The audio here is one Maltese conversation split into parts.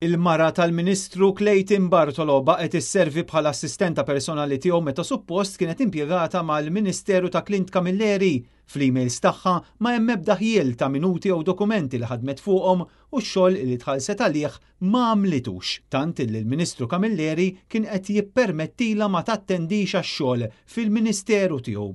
Il-mara tal-Ministru Clayton Bartolo baqgħet isservi bħala assistenta personali tiegħu meta suppost kienet impjegata mal-Ministeru ta' Clint Camilleri. Fl-emails tagħha ma hemm ebda ħjiel ta' minuti jew dokumenti li ħadmet fuqhom u x-xogħol li tħallset għalih ma għamlitux. Tant li l-Ministru Camilleri kien qed jippermettilha ma tattendix għax-xogħol fil-Ministeru tiegħu.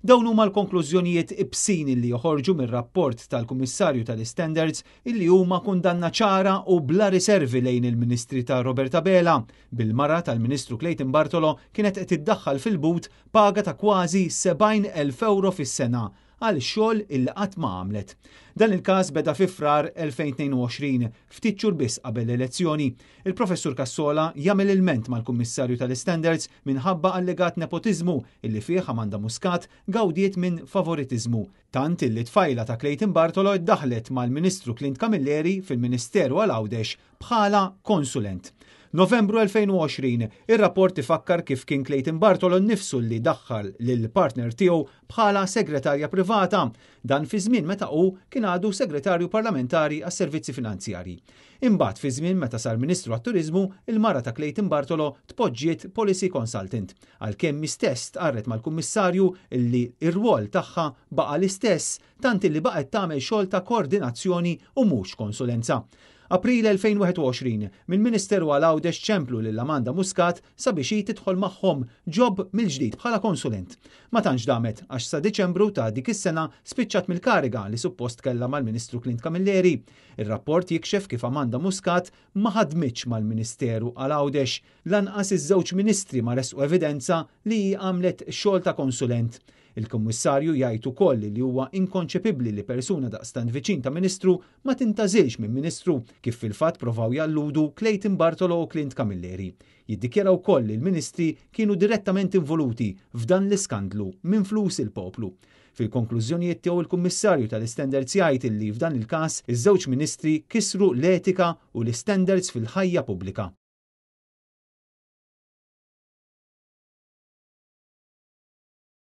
Dawn huma l-konklużjonijiet ibsin li joħorġu mir-rapport tal-Kummissarju tal-Istandards illi huma kundanna ċara u bla riservi lejn il-Ministri ta' Robert Abela, bil-mara tal-Ministru Clayton Bartolo kienet qed iddaħħal fil-but paga ta' kważi 70,000 ewro fis-sena għal xogħol illi qatt ma għamlet. Dan il-każ beda fi Frar 2022, ftit xhur biss qabel l-elezzjoni. Il-Professur Cassola jagħmel ilment mal-Kummissarju tal-Istandards minħabba allegat nepotiżmu illi fih Amanda Muscat gawdiet minn favoritiżmu. Tant illi tfajla ta' Clayton Bartolo iddaħħlet mal-Ministru Clint Camilleri fil-Ministeru għal Għawdex bħala konsulent. Novembru 2020, ir-rapport ifakkar kif kien Clayton Bartolo nnifsu li daħħal lill-partner tiegħu bħala segretarja privata, dan fi żmien meta hu kien għadu Segretarju Parlamentari għas-Servizzi Finanzjarji. Imbagħad fi żmien meta sar Ministru għat-Turiżmu, il-mara ta' Clayton Bartolo tpoġġiet policy consultant. Għalkemm hi stess stqarret mal-Kummissarju li r-rwol tagħha baqa' l-istess, tant illi baqgħet tagħmel xogħol ta' koordinazzjoni u mhux konsulenza. April 2021, mill-Ministeru għal Għawdex ċemplu lil Amanda Muscat sabiex hi tidħol magħhom job mill-ġdid bħala konsulent. Ma tantx damet għax sa Diċembru ta' dik is-sena spiċċat mill-kariga li suppost kellha mal-Ministru Clint Camilleri. Ir-rapport jikxef kif Amanda Muscat ma ħadmitx mal-Ministeru għal Għawdex. Lanqas iż-żewġ ministri ma ressqu evidenza li hi għamlet xogħol ta' konsulent. Il-Kummissarju jgħid ukoll li huwa inkonċepibbli li persuna daqstant viċin ta' ministru ma tintgħażilx minn ministru, kif fil-fatt provaw jalludu Clayton Bartolo u Clint Camilleri. Jiddikjara wkoll li l-ministri kienu direttament involuti f'dan l-iskandlu minn flus il-poplu. Fil-konklużjonijiet tiegħu il-Kummissarju tal-Istandards jgħid li f'dan il-każ iż-żewġ ministri kisru l-etika u l-istandards fil-ħajja pubblika.